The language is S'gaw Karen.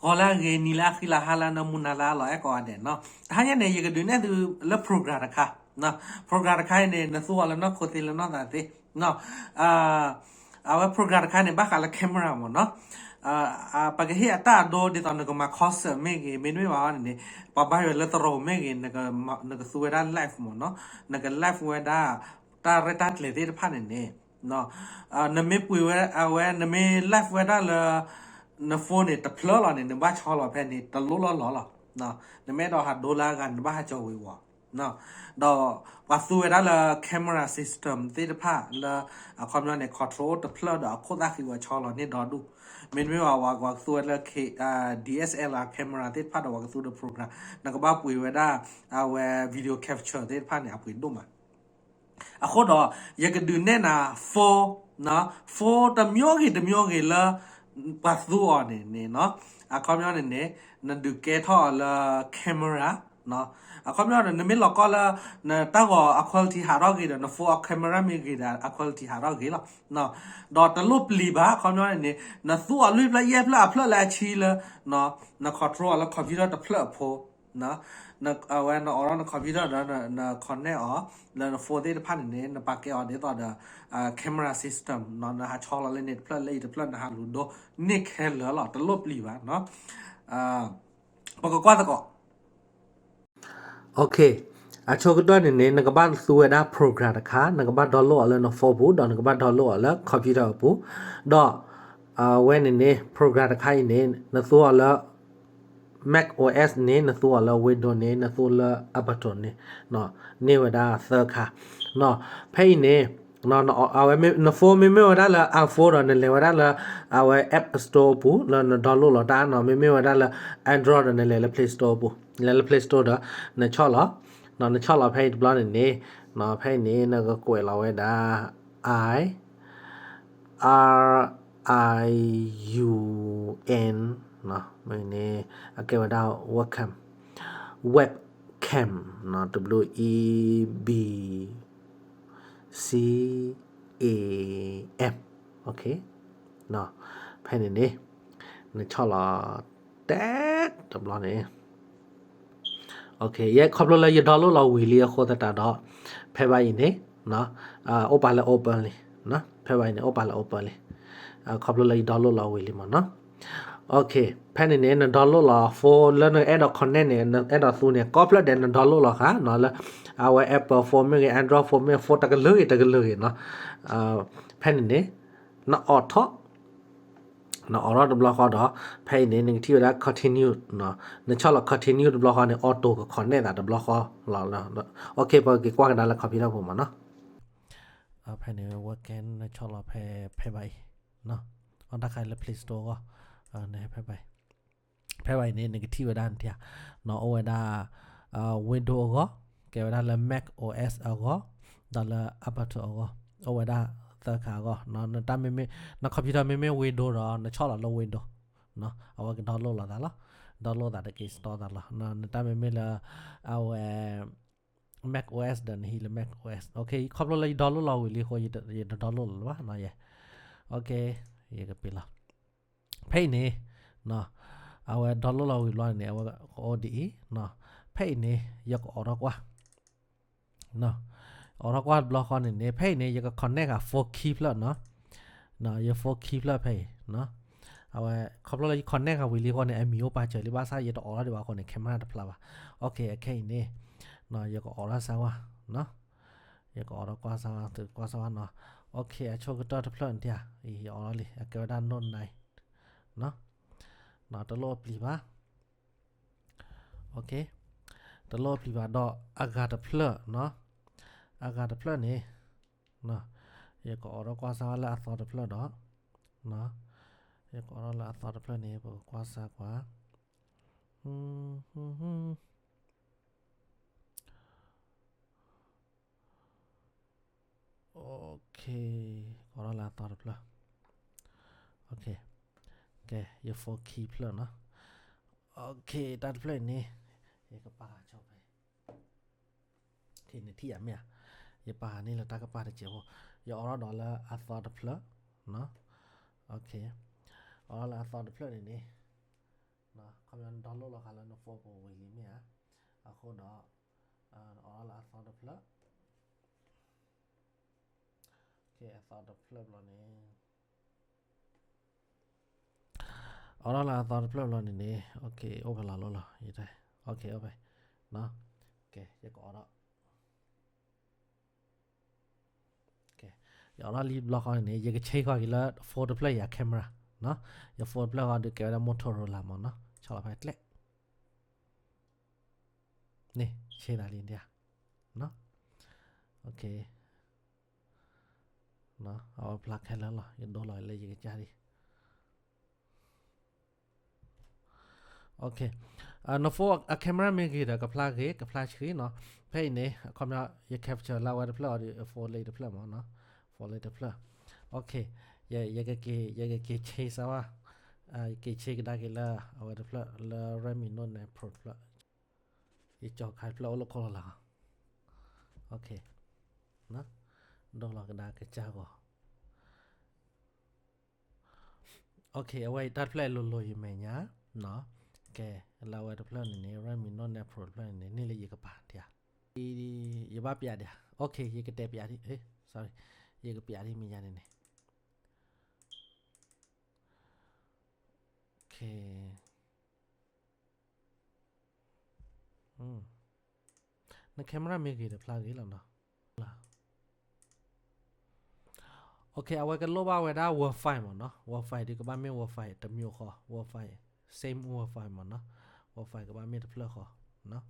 ဂီၤလၢအဂ့ၤ နံၤလၢအဃံလၤ ဟါလၢအနၢမူ နၤလၢအလီၤအဲၣ်ကိးဂၤဒဲးနီၤ. တဟါညါန့ၣ် ယကဒုးနဲၣ်သုလၢ program တခါ, program တခါအံၤန့ၣ် နသူအီၤလၢနီၢ်ခိသ့လၢနီၢ်သးသ့, အဝဲ program တခါန့ၣ် ဘၣ်ဃးလၢ camera မ့ၢ်နီၤ. ပကဟ့ၣ်အတၢ်အဒိဒ်သိးနကမၤ concert မ့ၢ်ဂ့ၤ, မ့တမ့ၢ်ဘၣ်န့ၣ်န့ၣ် ပှၤဘါယွၤလၢသရိာ်မ့ၢ်ဂ့ၤ, နကသူဝဲဒၣ် live မ့ၢ်နီၤ, နက live ဝဲဒၣ် တၢ်ရဲၣ်တၢ်ကျဲၤသ့ၣ်တဖၣ်န့ၣ်န့ၣ် နမ့ၢ်ပှ့ၤဝဲ အဝဲ နမ့ၢ် live ဝဲဒၣ်လၢ န phone န့ၣ် တဖျၢၣ်လီၤန့ၣ် နဘၣ်ဆီလီၤဖဲန့ၣ် တလိၣ်လီၢ်လီၤလီၤ. နမ့ၢ်အဲၣ်ဒိးဟးဒိလၢအဂၤန့ၣ် နဘၣ်ဟးကၠီၤဝ့ၤဝီၤ. ဒီးပှၤသူဝဲဒၣ်လၢ camera system သ့ၣ်တဖၣ်လၢ အခီပညီန့ၣ် control တဖျၢၣ်ဒီးအခိၣ်သၣ်ဃံဝဲဆီလီၤန့ၢ်ဒီဒူၣ်. မ့တမ့ၢ်ဘၣ် ပှၤကသူဝဲလၢ D S L R camera သ့ၣ်တဖၣ်ဒီး ပှၤကသူဒီး program နကဘၣ်ပှ့ၤဝဲဒၣ် အဝဲ video capture သ့ၣ်တဖၣ်န့ၣ် အပှ့ၤဒိၣ်မး. အဃိဒီး ယကဒုးနဲၣ်နၤ phone, phone တမျိုးဂ့ၤတမျိုးဂ့ၤလၢ ပှၤသူအီၤန့ၣ်န့ၣ်နီၤ, အခီပညီန့ၣ်န့ၣ် နဒုးကဲထီၣ်အီၤလၢ camera အခီပညီန့ၣ် နမ့ၢ်လီၤကီလၢ နတၢ်ဂီၤအ quality ဟးထီၣ်ဂ့ၤဒီး န phone အ camera မ့ၢ်ဂ့ၤဒီး အ quality ဟးထီၣ်ဂ့ၤလီၤ. ဒီးတလိၣ်ပျံၤဘၣ် အခီပညီန့ၣ်န့ၣ် နသူအီၤလွံၢ်ဖျၢၣ်ယဲၢ်ဖျၢၣ်အဖျၢၣ်လၢအဆံလၢ န control အီၤလၢ computer တဖျၢၣ်အဖိ အဝဲနအိးထီၣ်န computer ဒီးန connect အီၤ လၢန phone သ့ၣ်တဖၣ်န့ၣ်န့ၣ် နပာ်ကဲအီၤဒ်သိးဒီး camera system နီၤ, နဟးဆီလီၤလၢန့ၣ်တဖျၢၣ်လၢအံၤတဖျၢၣ် နဟးလူၤဒိန့ၢ်ခဲလၢာ်လီၤ, တလိၣ်ပျံၤဘၣ်နီၤ. ပကကွၢ်သကိး OK, အဆိကတၢၢ်န့ၣ်န့ၣ် နကဘၣ်သူဝဲဒၣ် program တခါ, နကဘၣ် download အီၤလၢန phone ပူၤ ဒီးနကဘၣ် download အီၤလၢ computer အပူၤ, ဒီး အဝဲန့ၣ်န့ၣ် program တခါအံၤန့ၣ် နသူအီၤလၢ Mac O S န့ၣ် နသူအီၤလၢ Windows န့ၣ် နသူလၢ Ubuntu န့ၣ် န့ၢ်ဝဲဒၣ်သၢခါ. ဖဲအံၤန့ၣ် အဝဲ န phone မ့မ့ၢ်ဝဲဒၣ်လၢ iPhone ဒီး နလဲၤဝဲဒၣ်လၢ အဝဲ App Store ပူၤ လၢန download လီၤတၢ်နီၤ, မ့မ့ၢ်ဝဲဒၣ်လၢ Android ဒီး နလဲၤလၢ Play Store ပူၤ, လဲၤလၢ Play Store ဒီး နဆီၣ်လီၤ, နဆီၣ်လီၤဖဲအံၤတဘျီန့ၣ်န့ၣ် ဖဲအံၤန့ၣ် နကကွဲးလီၤဝဲဒၣ် I R I U N မ့ၢ်န့ၣ် အကဲဝဲဒၣ် webcam, webcam, W E B C A M, ဖဲန့ၣ်န့ၣ် နဆီၣ်လီၤ တဲတဘျီန့ၣ် ယဲခီဖျိလၢယ download လီၤဝံၤလံအဃိသတးဒီး ဖဲဘၣ်အံၤန့ၣ် အိၣ်ပာ်လၢ open လံ, ဖဲဘၣ်အံၤန့ၣ် အိၣ်ပာ်လၢ open လံ, ခီဖျိလၢယ download လီၤဝံၤလံမ့ၢ်နီၤ. ဖဲန့ၣ်န့ၣ် န download လီၤ phone လၢနအဲၣ်ဒိး connect န့ၣ် နအဲၣ်ဒိးသူန့ၣ် ကိးဖျၢၣ်ဒဲး န download လီၤဃာ်နီၤ လၢ အဝဲ Apple phone မ့ၢ်ဂ့ၤ Android phone မ့ၢ် phone တကလုာ်ဂ့ၤတကလုာ်ဂ့ၤနီၤ. ဖဲန့ၣ်န့ၣ် နအိးထီၣ် နအိးထီၣ်တဘျီဃီဒီး ဖဲအံၤန့ၣ် နကထံၣ်ဝဲဒၣ် continue နီၤ, နဆီၣ်လီၤ continue တဘျီဃီန့ၣ် auto က connect သးတဘျီဃီလီၤ. OK, ပက့ၤကွၢ်ကဒါလၢ computer ပူၤမ့ၢ်နီၤ. ဖဲန့ၣ် webcam နဆီၣ်လီၤဖဲ ဖဲဘၣ်အံၤ, အီၣ်တၢ်ခါလၢ Play Store အဂီၢ်, နဟဲဖဲဘၣ်အံၤ, ဖဲဘၣ်အံၤန့ၣ် နကထံၣ်ဝဲဒၣ်နထံၣ်ဧါ, နအိၣ်ဝဲဒၣ် Windows အဂီၢ်, ကဲဝဲဒၣ်လၢ Mac O S အဂီၢ်, ဒီးလၢ Ubuntu အဂီၢ်, အိၣ်ဝဲဒၣ်သၢခါအဂီၢ်, နတၢ်မ့မ့ၢ် န computer မ့မ့ၢ် Windows ဒီး နဆီၣ်လီၤလၢ Windows, အဝဲက download လီၤသးလီၤ, download သးတက့ၤ install သးလီၤ. နတၢ်မ့မ့ၢ်လၢ အဝဲ Mac O S ဒီးနဟံးလၢ Mac O S. OK, ခီဖျိလၢယ download လီၤဝံၤလံအဃိ ယတ download လၢၤလၢၤဘၣ်နီၤယဲ. OK, ယကပ့ၤလီၤ. ဖဲအံၤန့ၣ် အဝဲ download လီၤဝံၤဘျီန့ၣ် အဝဲကအိၣ်ဒ်အံၤ, ဖဲအံၤန့ၣ် ယကအိးထီၣ်ကွၢ် အိးထီၣ်ကွၢ်တဘျီဃီန့ၣ်န့ၣ် ဖဲအံၤန့ၣ် ယက connect ဃာ် phone ခံဖျၢၣ်နီၤ, ယ phone ခံဖျၢၣ်ဖဲအံၤ, အဝဲ ခီဖျိလၢယ connect ဃာ်ဝံၤလံအဃိန့ၣ် အမံၤအိၣ်ပာ်စၢၤလံ ဘၣ်ဆၣ်ယတအိးထီၣ်ဒံးဘၣ်အဃိန့ၣ် camera တဖျါဘၣ်. OK, အခဲအံၤန့ၣ် ယကအိးထီၣ်စၢ်ဝဲ, ယကအိးထီၣ်ကွၢ်စၢ်ဝဲ သုကွၢ်စၢ်ဝဲနီၤ. OK, အဆိကတၢၢ်တဖျၢၣ်န့ၣ်ဧါ, ယအိးထီၣ်လံ အကဲဝဲဒၣ် Note nine တလိၣ်ပျံၤဘၣ်. OK, တလိၣ်ပျံၤဘၣ်ဒီး အဂၤတဖျၢၣ်နီၤ, အဂၤတဖျၢၣ်န့ၣ် ယကအိးထီၣ်ကွၢ်စၢ်ဝဲလၢအသီတဖျၢၣ်ဒီး, ယကအိးထီၣ်လၢအသီတဖျၢၣ်န့ၣ် ပကကွၢ်စၢ်ကွၢ်. OK, အိးထီၣ်လၢအသီတဖျၢၣ်. OK, ကဲ ယ phone ခံဖျၢၣ်နီၤ. OK, တၢ်တဖျၢၣ်အံၤန့ၣ် ယကပာ်ဃာ်ဆိဖဲ နထံၣ်ဧါမ့ၢ်ဧါ, ယပာ်ဃာ်န့ၢ်လၢတၢ်ကပာ်တစဲးဖိ, ယအိးထီၣ်ဒီးလၢအသီတဖျၢၣ်နီၤ. OK, အိးထီၣ်လၢအသီတဖျၢၣ်န့ၣ်န့ၣ် ခီပညီ download လီၤဃာ်လၢန phone ပူၤဝံၤလံမ့ၢ်ဧါ. အဃိဒီး အိးထီၣ်လၢအသီတဖျၢၣ်. အသီတဖျၢၣ်ဘျီန့ၣ် အိးထီၣ်လၢအသီတဖျၢၣ်ဘျီန့ၣ်န့ၣ် အိၣ်ဖဲလီၤလိလီၤ ယတဲ အိၣ်ဖဲ ကဲ ယကအိးထီၣ် ယအိးထီၣ်လံဘျီဃီန့ၣ်န့ၣ် ယက change ဃီက့ၤလၢ phone တဖျၢၣ်ယၤ camera နီၤ. ယ phone တဖျၢၣ်ဃီဒုးကဲဝဲဒၣ် Motorola မ့ၢ်နီၤ. ဆီၣ်လီၤဖဲကျဲ န့ၣ် change သးလံဒၣ်. အဝဲဖျါခဲလၢာ်လီၤ ယဒိလီၤလၢယကစၢ်ဒံး န phone အ camera မ့ၢ်ဂ့ၤဒီး ကဖျါဂ့ၤ ကဖျါဆှံနီၤ. ဖဲအံၤန့ၣ် အခီပညီ ယ capture လၢအဝဲတဖျၢၣ်အီၤဒီး phone လၢတဖျၢၣ်မ့ၢ်နီၤ. phone လၢတဖျၢၣ် ယက ယကက့ၤ change စၢ်ဝဲ ယက့ၤ change ကဒါက့ၤလၢ အဝဲတဖျၢၣ် လၢ Redmi Note nine Pro တဖျၢၣ် ယကၠီၤခါတဖျၢၣ်အိၣ်လၢခိၣ်လီၤလီၤ. ဒိလီၤကဒါကစၢ်ဂီၤ အဝဲအံၤတၢ်တဖျၢၣ်အလိၤလိၤယမဲာ်ညါနီၤ. ကဲ လၢအဝဲတဖျၢၣ်န့ၣ်န့ၣ် Redmi Note nine Pro တဖျၢၣ်န့ၣ်န့ၣ် န့ၢ်လၢယကပၤဒံးဧါ. ယဘၣ်ပျးဒံးဧါ. ယကတဲပျးဒံး sorry ယကပျးဒံးမံၤညါန့ၣ်န့ၣ် န camera မ့ၢ်ဂ့ၤဒီးဖျါဂ့ၤလီၤနီၤ. အဝဲကလိၣ်ဘၣ်ဝဲဒၣ် Wi-Fi မ့ၢ်နီၤ. Wi-Fi ဒုးကဘၣ်မ့ၢ် Wi-Fi တမျိုးဃီ Wi-Fi same Wi-Fi မ့ၢ်နီၤ. Wi-Fi ကဘၣ်မ့ၢ်တဖျၢၣ်ဃီ